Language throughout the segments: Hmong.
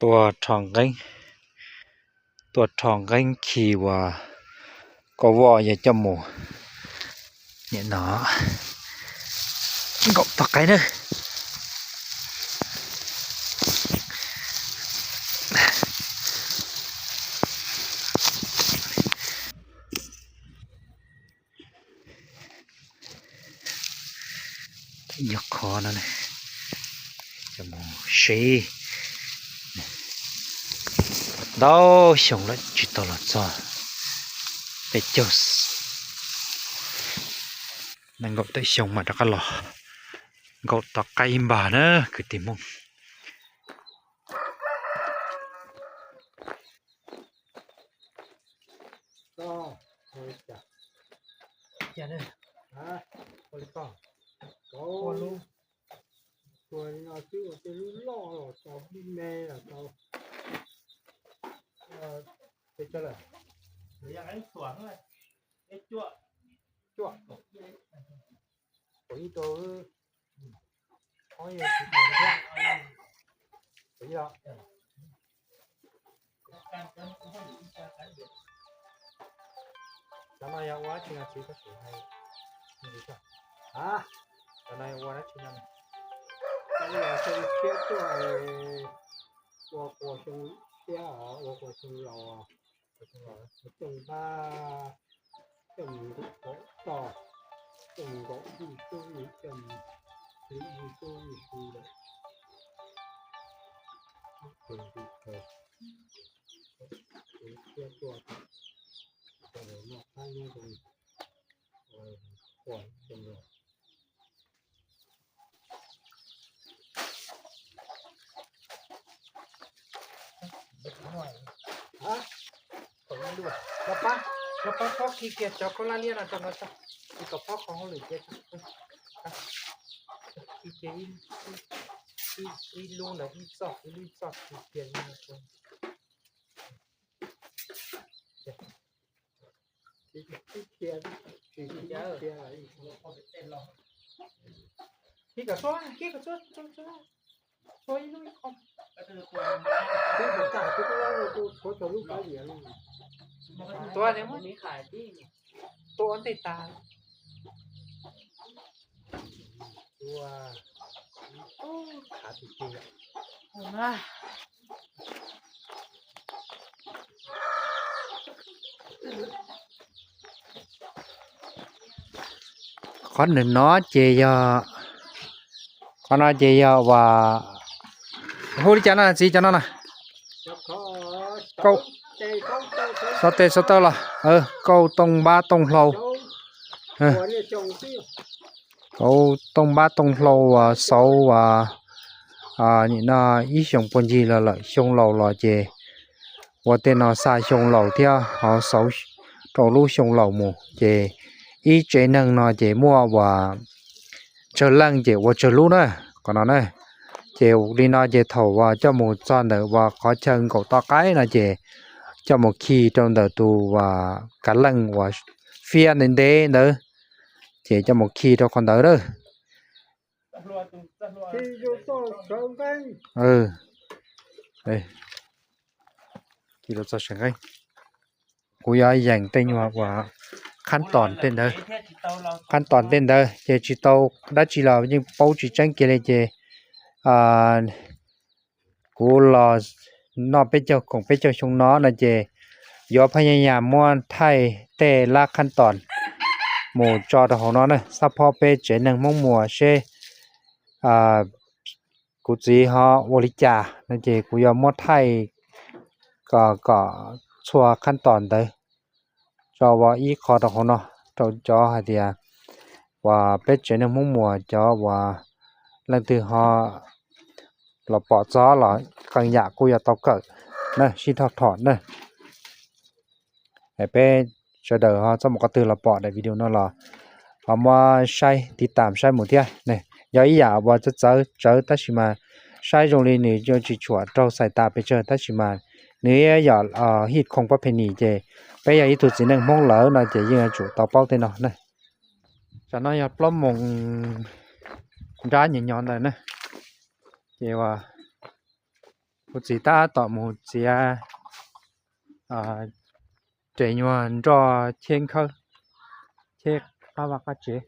Tua rho nqeeb, tua rho nqeeb khi uas koj voj yog coj mus nim no nkaum tog qaib na. Nyob qhov no coj mus seb, ntau xyoo lawm tsis tau los txog peb caug, nees nkaum tawm xyoo mas rov qab los nkaum tog qaib npag na kwv tij Hmoob. Tua li no xwb ua tej lub loj los tau, lub me los tau. Peb tso lawm. Cuaj. Kom ib rau, ob yog tsis tau thiab. Kom ib los. Cov no yog ua dab tsi no txiv, koj sim hais li tso. A, cov no yog ua dab tsi no? Cov no yog xyoo tshiab tuaj, ua qua xyoo tshiab os, ua qua xyoo laus os. Coj npab, coj mus nkaum toj, coj mus nkaum ib tub, coj mus ib tub ib tub lawm. Tus ntxim kawg, tus thiab tuaj, noj qab nyob zoo, ua zoo los. Los pab, los pab phob khi kiag cov khaub hlab liab no rau no tso, tsis kom phob qhov hauj lwm cia tso. Khi kiag ib lub ntawd ib txoj ib lub ib txoj khi kiag li no. Khi kom txhua, khi kom txhua, txhua ib lub ib qho. Tua ne, tua ntej tas. Qhov nws no ces yog, qhov no ces yog uas, hu li cas no txiv, cov no na? Kauj, xov tes xov taw los, kauj tooj npab tooj hlau. Kauj tooj npab tooj hlau uas xauv uas nim no ib xyoos puag ncig los lawm, xyoo laus los ces ua tej no xa xyoo laus thiab ho xauv rau lub xyoo laus mus ces ib tsev neeg no ces muaj uas tsawg leej ces ua tsawg lub na, qhov no na. Ces li no ces thaum uas coj mus txog ntawm uas qhov chaw nkaum toj qaib no ces coj mus khi rau ntawm tus uas kav leej uas fiab ntev ntev ntawd, ces coj mus khi rau qhov ntawd na. Khi rau txoj sawv nqeeb. Kuv yuav yeem tej nyuag uas khab tom tej ntawd, khab tom tej ntawd ces tsis tau dab tsi los yeej paub tsis tseeb kiag li ces kuv los noj peb caug koom peb caug xyoo no no ces yuav phaj nyaj yam muab thaij tej lab khab tom mus tso rau hauv no na, xab phob peb tsev neeg Hmoob Muas seb kuv txiv ho ua li cas no ces kuv yuav muab thaij kom txhua khab tom ntawd tso ua ib qho rau hauv no, rau cov hais tias uas peb tsev neeg Hmoob Muas cov uas leej twg ho los pom txog los qee yam kuj yuav tau kawm na, sib thoj thom na. Peb sawv daws ho txoj mus qhov twg los pom daim video no los ho muab saib tiv tam saib mus thiab. Yog ib yam uas txawv txawv tab sis mas saib zoo li nws yuav tsis tshuam raug xais tas pes tsawg tab sis mas nws yog hij khoom pab phe nis ces peb yog ib tug txiv neej Hmoob lawm no ces yeej yuav tsum tau paub tej no na. Tsam no yog plaub moos nrab nyuag nyo ntawd na, ces uas Kuv txiv tab tom mus txiav res nyuag nroj cheb khawb, cheb qab vaj qab tsev.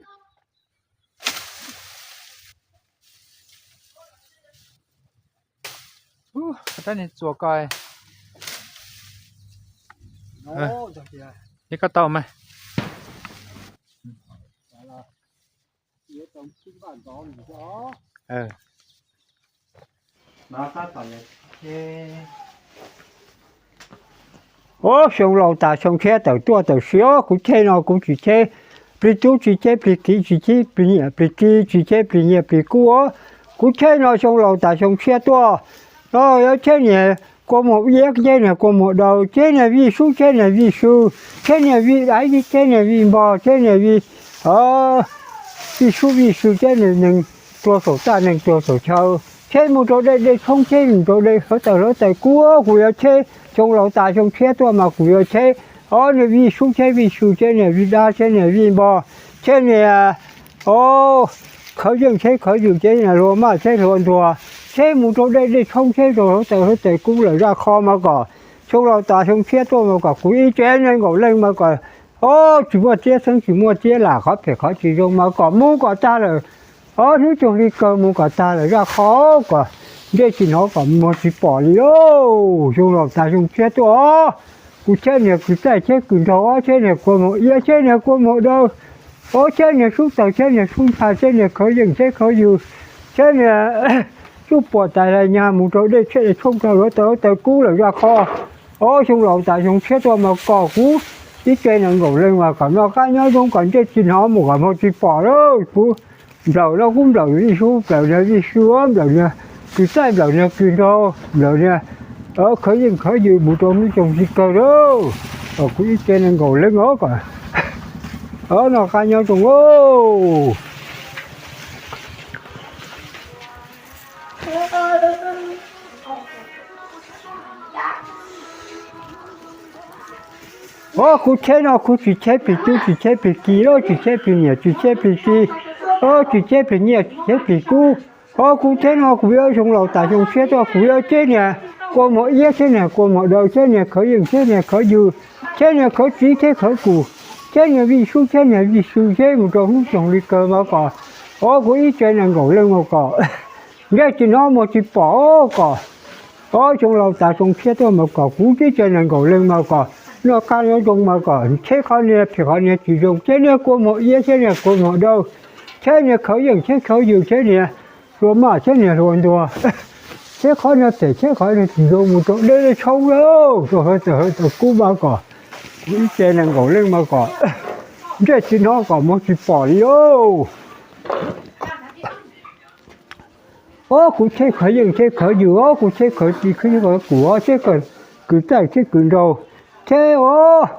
Rab niag txuas ko. Li koj tau mas. Ob, xyoo laus tas xyoo tshiab tawm tuaj tawm si os, kuv cheb no kuv tsis cheb plig tub, tsis cheb plig kiv, tsis cheb plig nyiaj plig txiv, tsis cheb plig nyiaj plig kub os. Kuv cheb no xyoo laus tas xyoo tshiab tuaj. No yuav cheb niag kua muag iab, cheb niag kua muag daw, cheb niag vij sub, cheb niag vij sw, cheb niag vij dab, cheb niag vij npog, cheb niag vij, vij sub vij sw, cheb niag neeg tuag saum txaj neeg tuag saum chaw, cheb mus rau dej dej tshoob, cheb mus rau dej hluav taws hluav taws kub. Kuv yuav cheb xyoo laus tas xyoo tshiab tuaj mas kuv yuav cheb ob niag vij sub, cheb vij sw, cheb niag vij dab, cheb niag vij npog, cheb niag, o, khawv yeej, cheb khawv ywm, cheb niag hluas maj, cheb hluas ntuag, cheb mus rau dej dej tshoob, cheb rau hluav taws hluav taws kub lawm zaj qho mas kom xyoo laus tas xyoo tshiab tuaj mas kom kuv ib tsev nees nkaum leej mas kom, o, tsis muaj txiab xeeb, tsis muaj txiab lam, qhov phem qhov tsis zoo mas kom mus kom tag lawm. Ob, hnub xyoo hli kawg mus kom tag lawm zaj qho, kom ntsej tsis hnov kom muag tsis pom li lauj. Xyoo laus tas xyoo tshiab tuaj os, kuv cheb niag kws txaij cheb kws nraug, ob, cheb niag kua muag iab, cheb niag kua muag daw, ob, cheb niag sub taws, cheb niag sub ntsha, cheb niag khawv yeej, cheb khawv ywm, cheb niag sub puam tais lais nyag mus rau dej tsheb dej tshoob rau hluav taws hluav taws kub lawm zaj qho. Ob, xyoo laus tas xyoo tshiab tuaj mas kom kuv ib tsev nees nkaum leej mas kom noj qab nyob zoo, kom ntsej tsis hnov mus kom muag tsis pom lauj. Kuv nplawm no kuv nplawm vij sub, nplawm niag vij sw, nplawm niag kws txaij, nplawm niag kws nraug, nplawm niag khawv yeej khawv ywm mus rau hnub xyoo hli kawg lauj. Kom kuv ib tsev nees nkaum leej os kom noj qab nyob zoo lauj. Ob, kuv cheb no kuv tsis cheb plig tub, tsis cheb plig kiv lauj, tsis cheb plig nyiaj, tsis cheb plig txiv, ob, tsis cheb plig nyiaj, tsis cheb plig kub. Ob, kuv cheb no kuv yuav xyoo laus tas xyoo tshiab tuaj kuv yuav cheb niag kua muag iab, cheb niag kua muag daw, cheb niag khawv yeej, cheb niag khawv ywm, cheb niag khawv txiv, cheb khawv kum, cheb niag vij sub, cheb niag vij sw, cheb mus rau hnub xyoo hli kawg mas kom, ob, kuv ib tsev nees nkaum leej mas kom ntsej tsis hnov muag tsis pom os, kom ob, xyoo laus tas xyoo tshiab tuaj mas kom kuv ib tsev nees nkaum leej mas kom noj qab nyob zoo mas kom cheb qhov niag phem qhov niag tsis zoo, cheb niag kua muag iab, cheb niag kua muag daw, cheb niag khawv yeej, cheb khawv ywm, cheb niag hluas maj, cheb niag hluas ntuag, cheb qhov niag phem, cheb qhov niag tsis zoo mus rau dej dej tshoob lauj, rau hluav taws hluav taws kub mas kom kuv ib tsev nees nkaum leej mas kom ntsej tsis hnov kom muag tsis pom li lauj. Ob, kuv cheb khawv yeej, cheb khawv ywm os, kuv cheb khawv txiv, cheb khawv kum os, cheb kws txaij, cheb kws nraug, cheb os,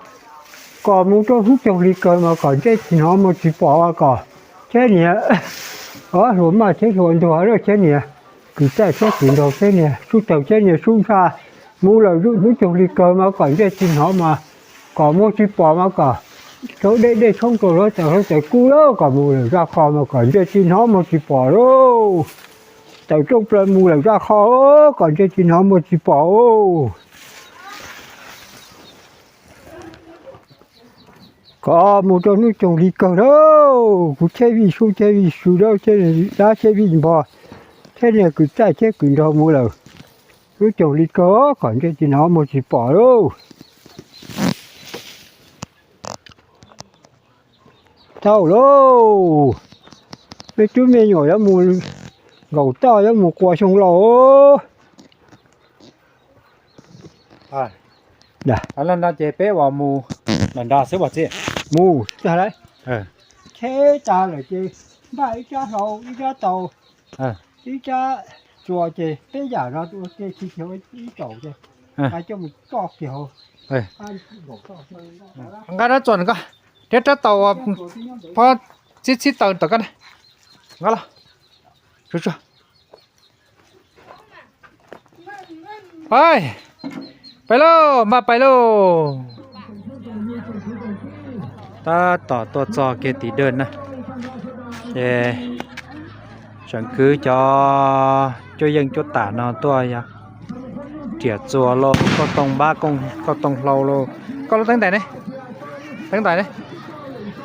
kom mus rau hnub xyoo hli kawg mas kom ntsej tsis hnov muag tsis pom as kom cheb niag ob, hluas maj, cheb hluas ntuag, cheb niag kws txaij, cheb kws nraug, cheb niag sub taws, cheb niag sub ntsha, mus lawm hnub xyoo hli kawg mas kom ntsej tsis hnov mas kom muag tsis pom mas kom rau dej dej tshoob rau hluav taws hluav taws kub lauj, kom mus lawm zaj qho mas kom ntsej tsis hnov muag tsis pom lauj. Tawm rooj plaws mus lawm zaj qho, kom ntsej tsis hnov muag tsis pom. Kom mus rau hnub xyoo hli kawg lauj, kuv cheb vij sub, cheb vij sw, dab cheb vij npog, cheb niag kws txaij, cheb kws nraug mus lawm hnub xyoo hli kawg, kom ntsej tsis hnov muag tsis pom lauj. Tau lauj, me tub me nyuam yuav mus nkaum toj, yuav mus qua xyoo laus. Ces peb ua mus nram nrag xwb as txiv. Mus tag lawm, cheb tas lawm ces npaj ib rab hlau, ib rab taus, ib rab tsuas ces peb yam no ua ke tsis kiag ib taum ces coj mus toj kiag hauv. Nqa rab tsuas ko thiab rab taus, phob txhib txhib taws tom ko na. Nqa los. Pais, pais lauj, npaj pais lauj. Tab tom tuaj txog kiag tim dawm na, ces tseem kwv cov cuab yeej cuab tam no tuaj yog. Riam txuas lauj, kauj toog npab, kauj toog hlau lauj. Koj lub teeb ntais ne? Teeb ntais ne?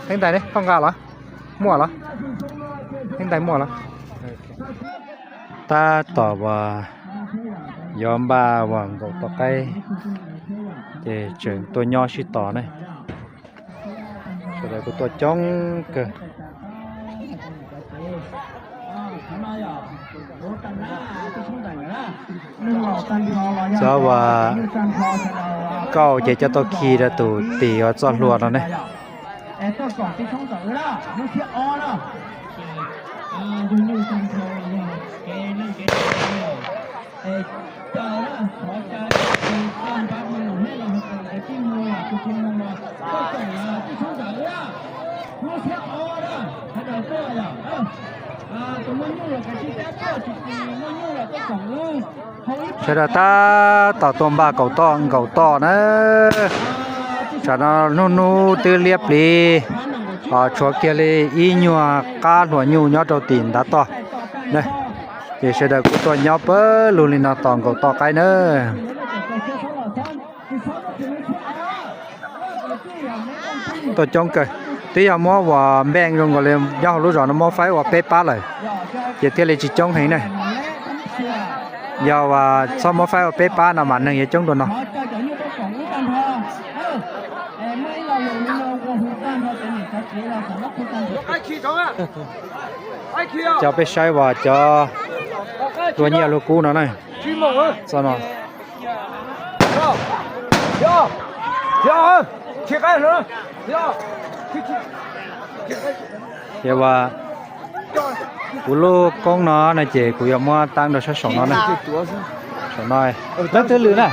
Teeb ntais ne? Koj nqa los? Muaj los? Teeb ntais muaj los? Tab tom uas yuav npaj uas nkaum tom qaib, ces tseem tuaj nyob sib tos ne. Sawv daws kuj tuaj coob kawg. Txog uas kauj ces coj tuaj khi rau tus tim uas txoj hlua no ne. Sawv daws tab tom tuaj npaj kaum toj nkaum toj na. Tsam no hnub hnub twb liab pliv, tshuav kiag li ib nyuag qab hluas nyuj nyob rau tim ntav toj. Ces sawv daws kuj tuaj nyob pawg lug li no tos nkaum toj qaib na. Tuaj coob kawg, twb yog muab uas npeej zoo nkaus li nyob hauv lub zos no muab faib ua peb pab lawm, ces thiaj li tsis coob heev ne. Yog uas txhob muab faib ua peb pab no mas neeg yuav coob dua no. Cov peb saib uas cov luag nyiaj luag kub no na, txog no. Yog uas kuv lub koob no no ces kuv yuav muab tab rau sab saum no na. Saum no, leej twg lwm na?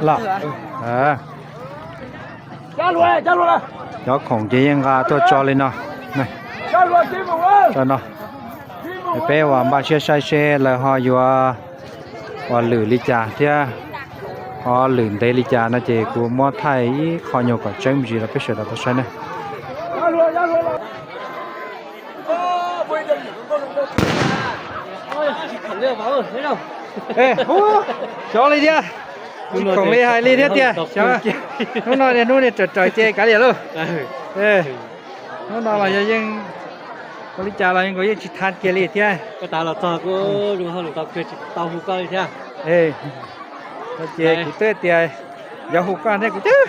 Los, cov khoom ces yeej nqa tuaj tso li no. Tso no, peb uas npaj siab saib seb lawv ho yuav uas lwm li cas thiab ho lwm ntev li cas no ces kuv muab thaij ib qho nyuag kom tseeb me ntsis rau peb sawv daws tau saib na. Xyov li thiab, tsis khoom li hais li thiab tiag. Hnub no niag hnub niag raws raws ces kav liam lauj. Hnub no los yog yeej ua li cas los nkaus yeej tsis tha kiag li thiab. Koj tas los txog kuv zoo hauj lwm tau kawg tsis tau hu koj li thiab. Ces kuv twb tias yuav hu koj thiab kuv twb,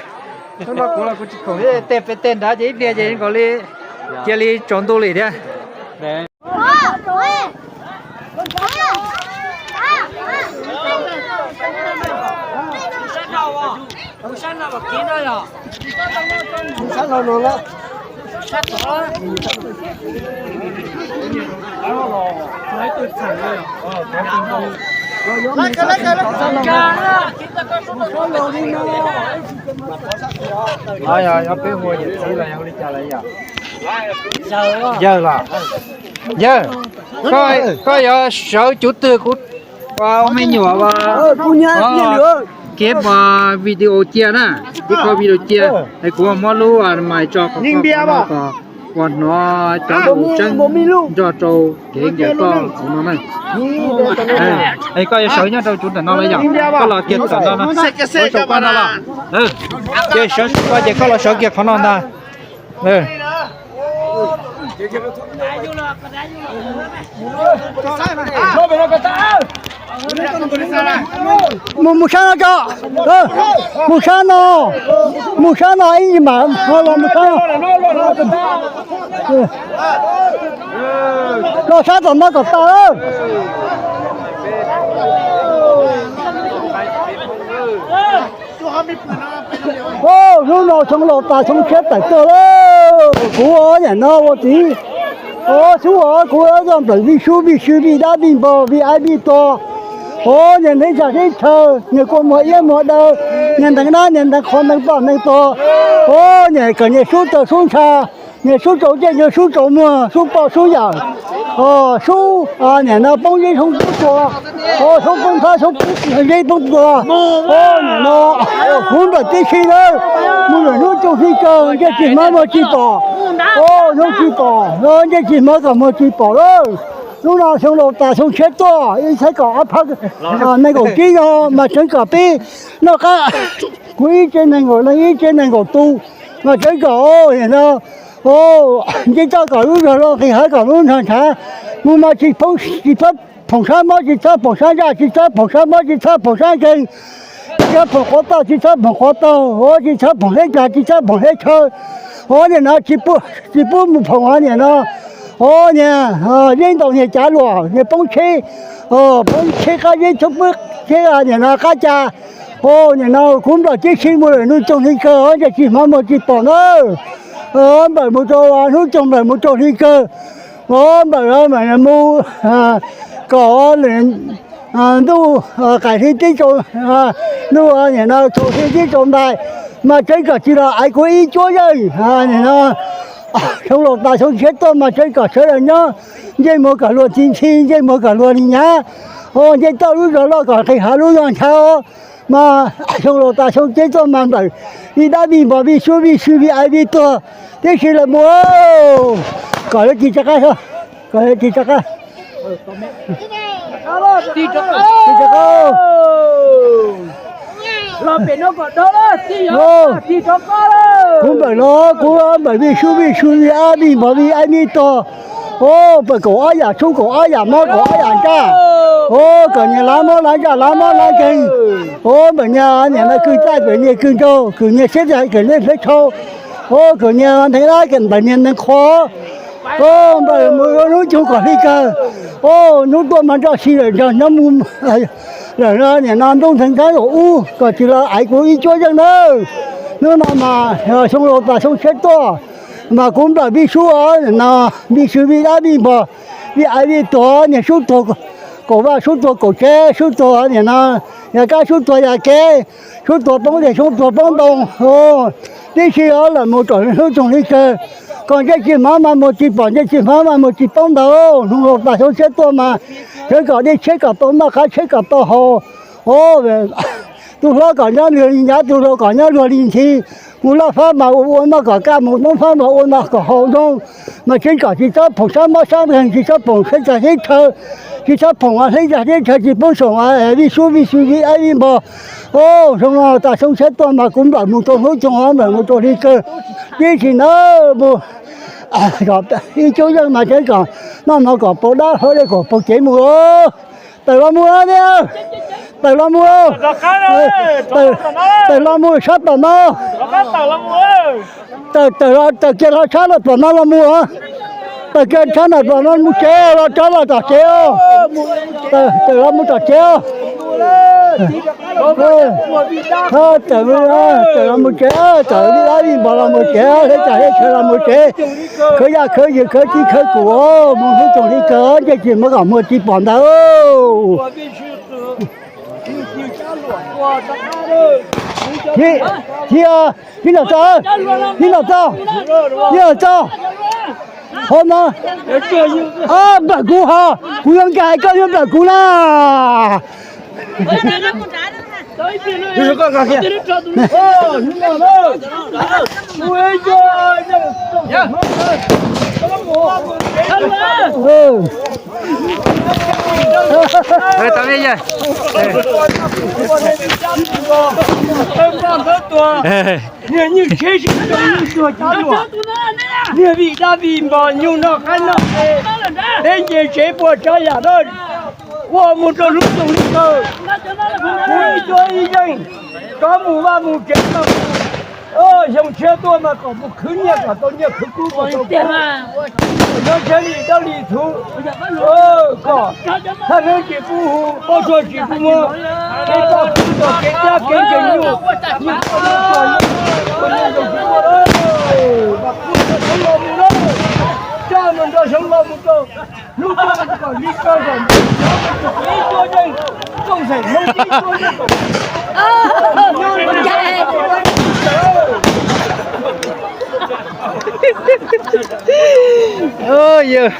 hnub no kuv los kuv tsis khoom li tej pem tej nrad ces ib pliag ces nkaus li cia li tsaus ntuj li thiab. Yawg los, yawg, koj yuav sawv cuv twg kuv ua me nyuam kev video cia na, ib qho video cia, es kuv muab lub mais tso kom ua hnov cov lus tseeb nrog rau kev nkaum toj no na. Es koj yuav sawv nyob rau cuv ntawm no los yog koj los kiag ntawm no no, ua saum koj no los? Ces sawv saum koj ces koj los sawv kiag qhov no ntag. Mus, mus sab no tso. Mus sab no, mus sab no ib yim mam ho los mus sab no. Los sab tom no kom tas lawm. Hnub no xyoo laus tas xyoo tshiab tawm tuaj lawm. Kuv os, niam no ua txiv os, xub os, kuv yog nplawm vij sub vij sw vij dab vij npog vij aib vij to. Os, niam ntev tsam teb chaw, niam kua muag iab muag daw, niam nteev dab niam nteev qhov nteev poj nteev to. Os, niam kom niam sub taw sub ntsha, niam sub rau ntsej niam sub rau muag sub poj sub yawm. Os, sub niam no poob zeb soob poob tua, os, soob poob thab soob poob zeb poob tua. Os, niam no kuv nplawm tib si lawm, mus lwm hnub tsuj hli kawg ntsej tsis hmab muag tsis pom. Os, hnub tsis pom, ntsej tsis hmab kom muag tsis pom lawm. Hnub no xyoo laus tas xyoo tshiab tuaj, ib txhiab kaum ob phav nees nkaum tsib no mas tseev kom peb noj qab, kuv ib tsev nees nkaum leej ib tsev nees nkaum tus, mas tseev kom nim no nce toj kom lub zog loj, nqis hav kom lub zog ntshav, mus mas tsis phoom, tsis txhob phoom sab mob, tsis txhob phoom sab ntsaj, tsis txhob phoom sab mob, tsis txhob phoom sab nkeeg, tsis txhob phoom quav tauj, tsis txhob phoom quav taug, tsis txhob phoom hleb cag, tsis txhob phoom hleb chaw. Ov, nim no tsis pub mus phoom ov, nim no ov, niag zeb ntaus niag cav luam, niag poob tsheb, poob tsheb qab zeb, tsheb poob tsheb, nim no qab ca. Ov, nim no kuv nplawm tib si mus lawm nuj tsoom hli kawg, ntsej tsis hmov muag tsis pom nawb. Nplawm mus rau hnub tsoog, nplawm mus rau hli kawg. Ov, nplawm mus kom ntuj qaim hli tib tsoom, ntuj nim no tsaus hli tib tsoom ntais, mas tseev kom tsis los aiv kuv ib cuab yeej. Nim no xyoo laus tas xyoo tshiab tuaj mas tseev kom sawv daws nyob, ntsej muag kom luag txi ntxhi, ntsej muag kom luag li nyab, nce toj lub zog loj kom nqis hav lub zog ntshav. Mas xyoo laus tas xyoo tshiab tuaj mas nplawm vij dab vij npog vij sub vij sw vij aiv vij tuag tib si lawm mus. Kom lawv tig rov qab, kom lawv tig rov qab. Kuv nplawm los kuv nplawm vij sub vij sw vij dab vij npog vij aiv vij tuag. Ov, pawg kaum ob yam sub kaum ob yam mob kaum ob yam ntsaj. Ov, kom niag lav mob lav ntsaj lav mob lav nkeeg. Ov, nplawm niag nim no kwj txaij, nplawm niag kwj nraug, kwm niag siab txhais, kwm niag hleb tshau. Ov, kwm niag nteeg dab, kwm nplawm niag nteeg qhuav. Ov, nplawm mus hnub tsoog kom hli kawg. Ov, hnub tuaj mas nroj si lawm, nrog nyob mus lawm, nim no ntuj nteeg nrab nkaum ub kom tsis los aiv kuv ib cuab yeej nawb. Hnub no mas xyoo laus tas xyoo tshiab tuaj, mas kuv nplawm vij sub os, nim no vij sw vij dab vij npog, vij aiv vij tuag, niag sub tuag kaum vaj, sub tuag kaum tsev, sub tuag nim no yav kab, sub tuag yav kev, sub tuag poob liaj, sub tuag poob ntoo. Tib si os, lawm mus rau hnub tsoog hli kawg, kom ntsej tsis hmov mas mus tsis pom, ntsej tsis hmov mas mus tsis paub ntawd. Hnub laus tas xyoo tshiab tuaj mas tseev kom dej tshiab kom tau noj, qab tshiab kom tau haus. Ov, tus hlob kom nyob luag li nyab, tus laus kom nyob luag li ntxhi. Mus laj fab mas ua ua noj kom kaj, mus noob fab mas ua noj kom haus zoo. Mas tseev kom tsis txhob phoom sab mob sab nkeeg, tsis txhob phoom hleb cag hleb chaw, tsis txhob phoom hleb cag hleb chaw, tsis pub soom vij sub vij sw vij aiv vij npog. Ov, xyoo no tas xyoo tshiab tuaj mas kuv nplawm mus rau hnub tsoog, nplawm mus rau hli kawg. Tib si nawb mus ib cuab yeej mas tseev kom noj mov kom pau dab, hlob dej kom pau cev mus. Tawm los mus os, tawm los mus, tawm los mus sab tom no. Tawm, tawm kiag los sab los tom no los mus os. Tawm kiag sab no tom no mus tsev, los rov los tom tsev os. Tawm los mus tom tsev os. Tawm, tawm los mus tsev, tawm vij dab vij npog los mus tsev, hleb cag hleb chaw los mus tsev. Khawv yaj khawv yws, khawv txij khawv kum, mus hnub tsoog hli kawg, ntsej tsis hmov kom muag tsis pom ntawd. Tib los txog, tib los txog, tib los txog. Ho no, nplawm kuv ho, kuv yuav nkag hais koj yuav nplawm kuv na. Niag nywj tsheb sib tau nywj tuag cov luam, niag vij dab vij npog nyuj noj qaib noj qe, peb nce tsev puas tsav yam dab, ua mus rau hnub tsoog hli kawg. Kuv ib cuab ib yeej, rov mus vaj mus tsev no. Xyoo tshiab tuaj mas kom mus khwv nyiaj kom tau nyiaj, khwv kub kom tau kub, nyob tshaib li dawb li txhuv, kom thaj neeb tsis pub hu, pob tsuas tsis pub muab, kev toj kub kom kev cab kev nkees nyuj, nyuj toj nyuj tog, ua neej zoo tsis muaj lawm. Mas kuv nrog xyoo los mus lawm, coj mus nrog xyoo los mus rau hnub tuaj kom li kawg kom ib cuab yeej, rooj xeem Hmoob ib cuab yeej kom Yog,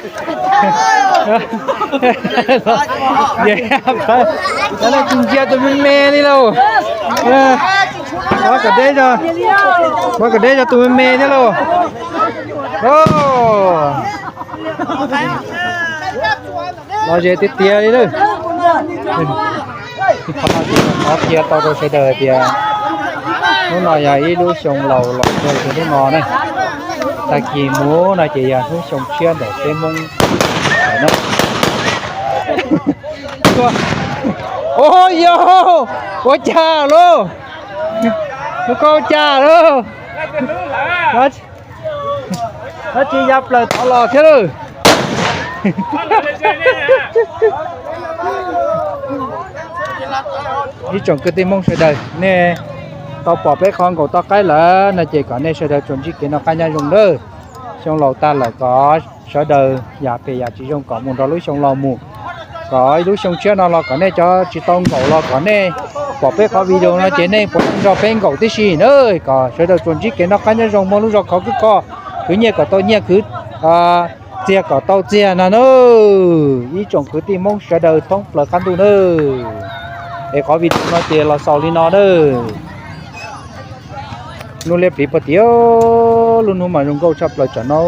tus ntsia tus me me li lauj. Pov kom deb, pov kom deb yog tus me me thiab lauj. Los ze tiag tiag li lawm. Qhov no ces qhov qhia tau rau sawv daws hais tias hnub no yog ib lub xyoo laus los kawg li hnub no ne. Tag kis mus no ces yog hnub xyoo tshiab ntawm peb Hmoob lawm na. Ua yog, ua cas lauj? Ua cas lauj? Dab tsi ya plaws tod los thiab lawm? Ib tsoom kwv tij Hmoob sawv daws, nej tau pom peb qhov nkaum toj qaib lawm no ces kom nej sawv daws tsuas ntsib kev noj qab nyob zoo nawb. Xyoo laus tag lawm kom sawv daws yam phem yam tsis zoo kom mus nrog lub xyoo laus mus. Kom ib lub xyoo tshiab no los kom nej cov tsis tau nkaum los kom nej pom peb qhov video no ces nej puav leej nrog peb nkaum tib si na. Kom sawv daws tsuas ntsib kev noj qab nyob zoo, muaj lub zog khov khwb kho, khwv nyiaj kom tau nyiaj, khwv txiag kom tau txiag no na. Ib tsoom kwv tij Hmoob sawv daws thoob plaws qab ntuj na. Es qhov video no ces los xaus li no na. Hnub liab pliv puag tim, lub hnub mas zoo nkauj tshaj plaws tsam no.